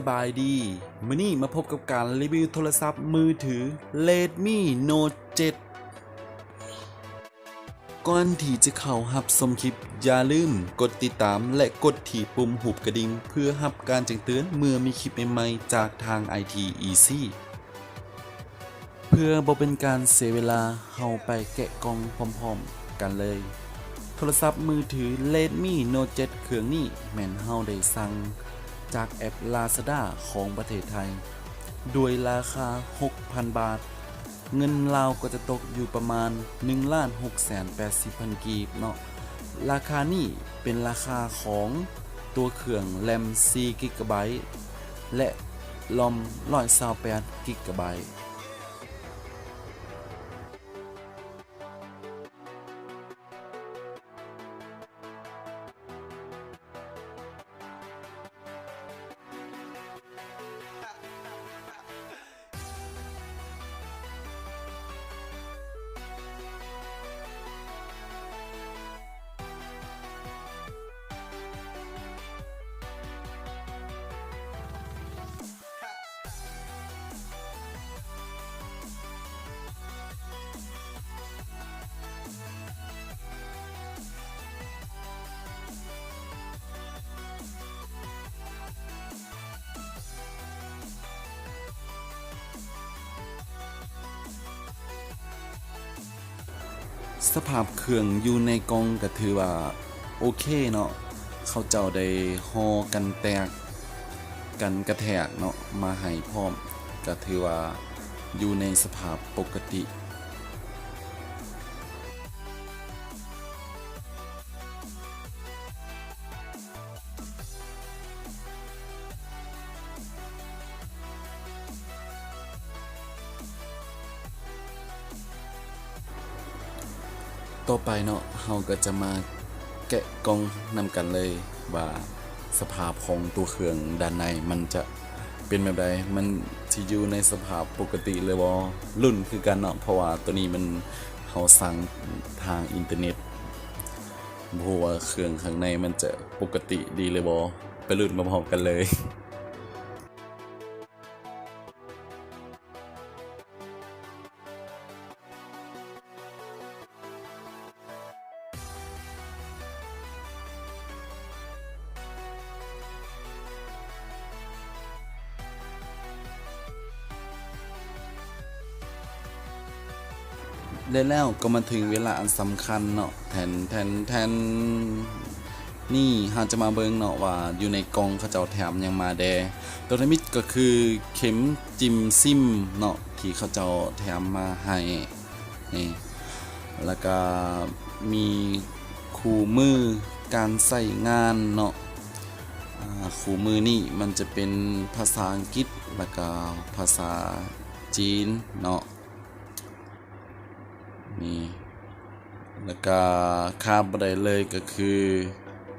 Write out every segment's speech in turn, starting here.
ບາຍດີ ມື້ນີ້ມາພົບກັບການຣີວິວໂທລະສັບມືຖື Redmi Note ເຈັດ. ກ່ອນທີ່ຈະເຂົ້າຮັບຊົມຄລິບ, ຢ່າລືມກົດຕິດຕາມ ແລະ ກົດທີ່ປຸ່ມຮູບກະດິ່ງ ເພື່ອຮັບການແຈ້ງເຕືອນເມື່ອມີຄລິບໃໝ່ໆຈາກທາງ ໄອ ທີ ອີ ຊີ. ເພື່ອບໍ່ເປັນການເສຍເວລາ, ເຮົາໄປແກະກ່ອງພ້ອມໆກັນເລີຍ. ໂທລະສັບມືຖື Redmi Note ເຈັດ ເຄື່ອງນີ້ແມ່ນເຮົາໄດ້ສັ່ງຈາກແອັບ Lazada ຂອງປະເທດໄທ ໂດຍລາຄາຫົກພັນບາດ, ເງິນລາວກໍຈະຕົກຢູ່ປະມານໜຶ່ງລ້ານຫົກແສນແປດສິບພັນກີບເນາະ. ລາຄານີ້ເປັນລາຄາຂອງຕົວເຄື່ອງ RAM ສີ່ກິກະໄບ ແລະ ROM ຮ້ອຍຊາວແປດກິກະໄບ. ສະພາບເຄື່ອງຢູ່ໃນກ່ອງກໍຖືວ່າໂອເຄເນາະ, ເຂົາເຈົ້າໄດ້ຫໍ່ກັນແຕກ ກັນກະແທກເນາະ ມາໃຫ້ພ້ອມ, ກໍຖືວ່າຢູ່ໃນສະພາບປົກກະຕິ. ຕໍ່ໄປເນາະ ເຮົາກໍຈະມາແກະກ່ອງນຳກັນເລີຍວ່າ ສະພາບຂອງຕົວເຄື່ອງດ້ານໃນມັນຈະເປັນແບບໃດ, ມັນຊິຢູ່ໃນສະພາບປົກກະຕິເລີຍບໍ່? ລຸ້ນຄືກັນເນາະ, ເພາະວ່າໂຕນີ້ມັນ ເຮົາສັ່ງທາງອິນເຕີເນັດ, ບໍ່ຮູ້ວ່າເຄື່ອງຂ້າງໃນມັນຈະປົກກະຕິດີເລີຍບໍ່? ໄປລຸ້ນພ້ອມໆກັນເລີຍ. ແລະແລ້ວກໍມາເຖິງເວລາອັນສຳຄັນເນາະ ແທນ ແທນ ແທນ ນີ້ເຮົາຈະມາເບິ່ງເນາະວ່າຢູ່ໃນກ່ອງເຂົາເຈົ້າແຖມຫຍັງມາແດ່. ຕົວທຳອິດກໍຄືເຂັມຈິ້ມຊິມເນາະ ທີ່ເຂົາເຈົ້າແຖມມາໃຫ້ ນີ້ ແລ້ວກະມີຄູ່ມືການໃຊ້ງານເນາະ, ອາ ຄູ່ມືນີ້ມັນຈະເປັນພາສາອັງກິດ ແລ້ວກະພາສາຈີນເນາະ ນີ້ ແລ້ວກະຂາດບໍ່ໄດ້ເລີຍກໍຄື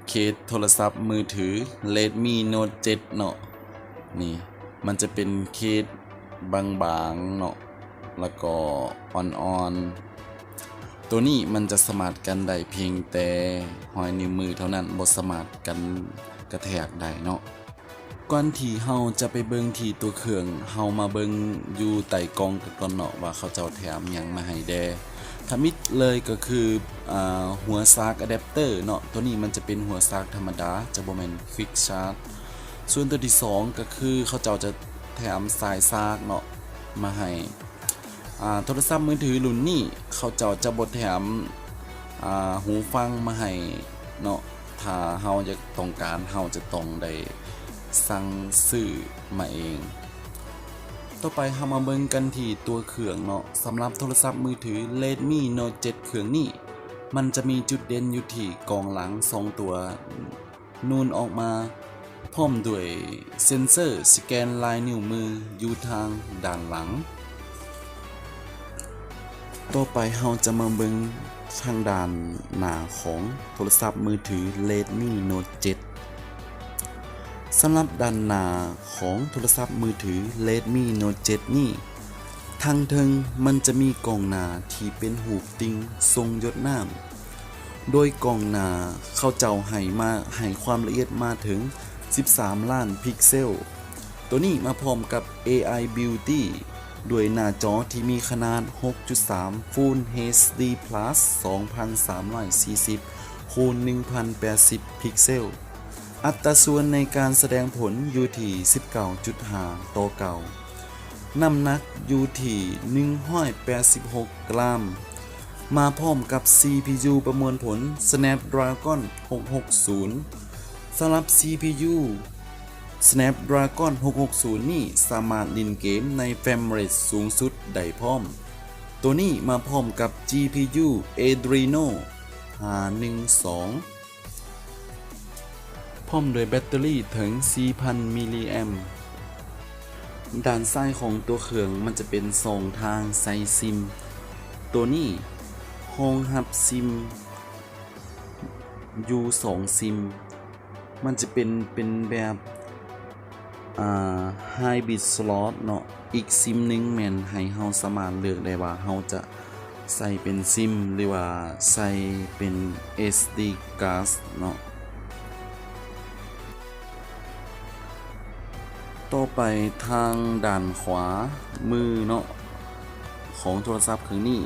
ເຄສໂທລະສັບມືຖື Redmi Note ເຈັດເນາະ. ນີ້ ມັນຈະເປັນເຄສບາງໆເນາະ ແລ້ວກໍອ່ອນໆ. ໂຕນີ້ມັນຈະສາມາດກັນໄດ້ພຽງແຕ່ຮອຍນິ້ວມືເທົ່ານັ້ນ, ບໍ່ສາມາດກັນກະແທກໄດ້ເນາະ. ກ່ອນທີ່ເຮົາຈະໄປເບິ່ງທີ່ຕົວເຄື່ອງ, ເຮົາມາເບິ່ງຢູ່ໃຕ້ກ່ອງກັນກ່ອນເນາະ ວ່າເຂົາເຈົ້າແຖມຫຍັງມາໃຫ້ແດ່. ທຳອິດເລີຍກໍຄື ອາ ຫົວສາກອາແດັບເຕີເນາະ, ໂຕນີ້ມັນຈະເປັນຫົວສາກທຳມະດາ, ຈະບໍ່ແມ່ນ Quick Charge. ສ່ວນໂຕທີສອງກໍຄືເຂົາເຈົ້າຈະແຖມສາຍສາກເນາະ ມາໃຫ້. ອາ ໂທລະສັບມືຖືລຸ້ນນີ້ ເຂົາເຈົ້າຈະບໍ່ແຖມ ອາ ຫູຟັງມາໃຫ້ເນາະ, ຖ້າເຮົາຢາກຕ້ອງການ ເຮົາຈະຕ້ອງໄດ້ສັ່ງຊື້ມາເອງ. ຕໍ່ໄປເຮົາມາເບິ່ງກັນທີ່ຕົວເຄື່ອງເນາະ. ສຳລັບໂທລະສັບມືຖື Redmi Note ເຈັດ ເຄື່ອງນີ້ ມັນຈະມີຈຸດເດັ່ນຢູ່ທີ່ກ່ອງຫຼັງສອງຕົວ ນູນອອກມາ ພ້ອມດ້ວຍເຊັນເຊີສະແກນລາຍນິ້ວມືຢູ່ທາງດ້ານຫຼັງ. ຕໍ່ໄປເຮົາຈະມາເບິ່ງທາງດ້ານໜ້າຂອງໂທລະສັບມືຖື Redmi Note ເຈັດ. ສຳລັບດ້ານໜ້າຂອງໂທລະສັບມືຖື Redmi Note ເຈັດນີ້ ທາງເທິງມັນຈະມີກ້ອງໜ້າທີ່ເປັນຮູບຕິ່ງຊົງຢົດນ້ຳ. ໂດຍກ້ອງໜ້າເຂົາເຈົ້າໃຫ້ມາ ໃຫ້ຄວາມລະອຽດມາເຖິງສິບສາມລ້ານພິກເຊວ. ໂຕນີ້ມາພ້ອມກັບ ເອໄອ Beauty ດ້ວຍໜ້າຈໍທີ່ມີຂະໜາດ ຫົກຈຸດສາມ Full ເອັດດີ Plus ສອງພັນສາມຮ້ອຍສີ່ສິບ ຄູນ ໜຶ່ງພັນແປດສິບ ພິກເຊວ. ອັດຕາສ່ວນໃນການສະແດງຜົນຢູ່ທີ່ ສິບເກົ້າຈຸດຫ້າ ຕໍ່ ເກົ້າ. ນ້ຳໜັກຢູ່ທີ່ ໜຶ່ງຮ້ອຍແປດສິບຫົກ ກຣາມ. ມາພ້ອມກັບ ຊີພີຢູ ປະມວນຜົນ Snapdragon ຫົກຫົກສູນ. ສຳລັບ ຊີພີຢູ Snapdragon ຫົກຫົກສູນນີ້ ສາມາດຫຼິ້ນເກມໃນເຟຣມເຣດສູງສຸດໄດ້ພ້ອມ. ໂຕນີ້ມາພ້ອມກັບ ຈີພີຢູ Adreno ຫ້າໜຶ່ງສອງ ພ້ອມດ້ວຍແບັດເຕີຣີເຖິງ ສີ່ພັນມິລລີແອມ. ດ້ານຊ້າຍຂອງຕົວເຄື່ອງມັນຈະເປັນຊ່ອງທາງໃສ່ຊິມ. ໂຕນີ້ຮອງຮັບຊິມຢູ່ສອງຊິມ. ມັນຈະເປັນ ເປັນແບບ ອ່າ Hybrid Slot ເນາະ. ອີກຊິມໜຶ່ງແມ່ນໃຫ້ເຮົາສາມາດເລືອກໄດ້ວ່າເຮົາຈະໃສ່ເປັນຊິມ ຫຼືວ່າໃສ່ເປັນ ເອສດີ Card ເນາະ. ຕໍ່ໄປທາງດ້ານຂວາມືເນາະ ຂອງໂທລະສັບເຄື່ອງນີ້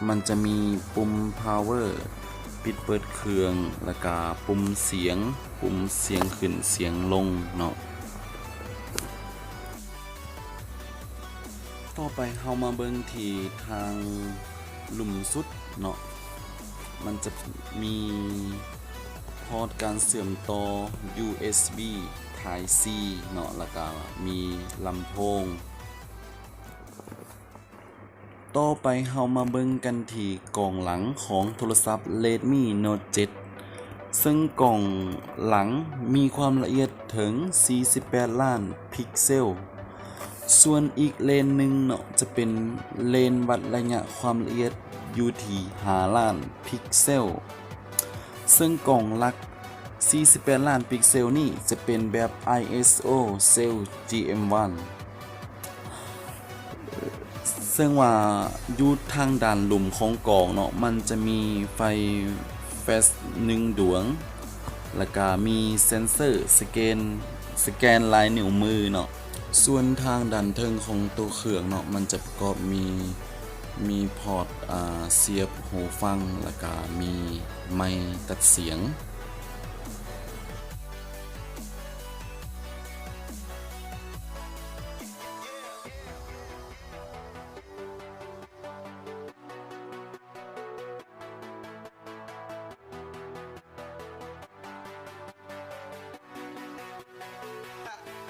ມັນຈະມີປຸ່ມ Power ປິດເປີດເຄື່ອງ ແລ້ວກະປຸ່ມສຽງ ປຸ່ມສຽງຂຶ້ນສຽງລົງເນາະ. ຕໍ່ໄປເຮົາມາເບິ່ງທີ່ທາງລຸ່ມສຸດເນາະ ມັນຈະມີພອດການເຊື່ອມຕໍ່ ຢູເອສບີ Type C ເນາະ ແລ້ວກະມີລຳໂພງ. ຕໍ່ໄປເຮົາມາເບິ່ງກັນທີ່ກ້ອງຫຼັງຂອງໂທລະສັບ Redmi Note ເຈັດ ເຊິ່ງກ້ອງຫຼັງມີຄວາມລະອຽດເຖິງ ສີ່ສິບແປດລ້ານພິກເຊວ. ສ່ວນອີກເລນໜຶ່ງເນາະ ຈະເປັນເລນວັດໄລຍະຄວາມລະອຽດຢູ່ທີ່ ຫ້າລ້ານພິກເຊວ. ເຊິ່ງກ້ອງຫຼັກ ສີ່ສິບແປດລ້ານພິກເຊວນີ້ຈະເປັນແບບ ໄອເອສໂອ Cell ຈີເອັມວັນ ເຊິ່ງວ່າຢູ່ທາງດ້ານລຸ່ມຂອງກ້ອງເນາະ ມັນຈະມີໄຟແຟລຊໜຶ່ງດວງ ແລ້ວກະມີເຊັນເຊີສະແກນ ສະແກນລາຍນິ້ວມືເນາະ. ສ່ວນທາງດ້ານເທິງຂອງໂຕເຄື່ອງເນາະ ມັນຈະປະກອບມີ ມີພອດ ອາ ສຽບຫູຟັງ ແລ້ວກະມີໄມຕັດສຽງ.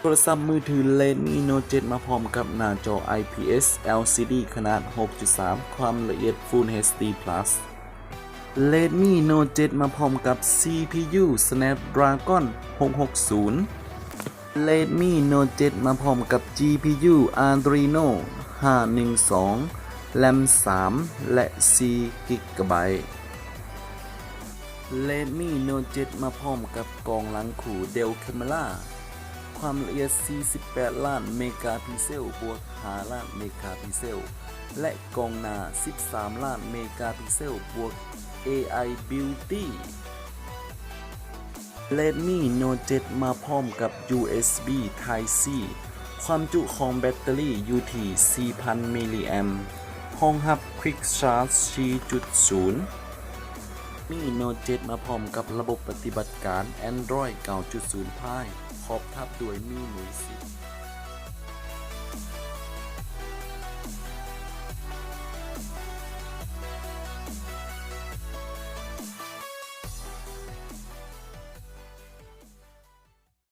ໂທລະສັບມືຖື Redmi Note ເຈັດ ມາພ້ອມກັບໜ້າຈໍ ໄອພີເອສ ແອລຊີດີ ຂະໜາດ ຫົກຈຸດສາມ ຄວາມລະອຽດ Full ເອັດດີ Plus. Redmi Note ເຈັດ ມາພ້ອມກັບ ຊີພີຢູ Snapdragon ຫົກຫົກສູນ. Redmi Note ເຈັດ ມາພ້ອມກັບ ຈີພີຢູ Adreno ຫ້າໜຶ່ງສອງ ແຣມ ສາມ ແລະ ສີ່ກິກກະໄບ. Redmi Note ເຈັດ ມາພ້ອມກັບກ້ອງຫຼັງຄູ່ Dual Camera ຄວາມລະອຽດ ສີ່ສິບແປດລ້ານເມກາພິກເຊວ ບວກ ຫ້າລ້ານເມກາພິກເຊວ ແລະ ກ້ອງໜ້າ ສິບສາມລ້ານເມກາພິກເຊວ ບວກ ເອໄອ Beauty. Redmi Note ເຈັດ ມາພ້ອມກັບ ຢູເອສບີ Type C ຄວາມຈຸຂອງແບັດເຕີຣີຢູ່ທີ່ ສີ່ພັນມິລລີແອມ ຮອງຮັບ Quick Charge ສີ່ຈຸດສູນ. Redmi Note ເຈັດ ມາພ້ອມກັບລະບົບປະຕິບັດການ Android ເກົ້າຈຸດສູນ Pie ຂອບທັບດ້ວຍ MIUI ສິບ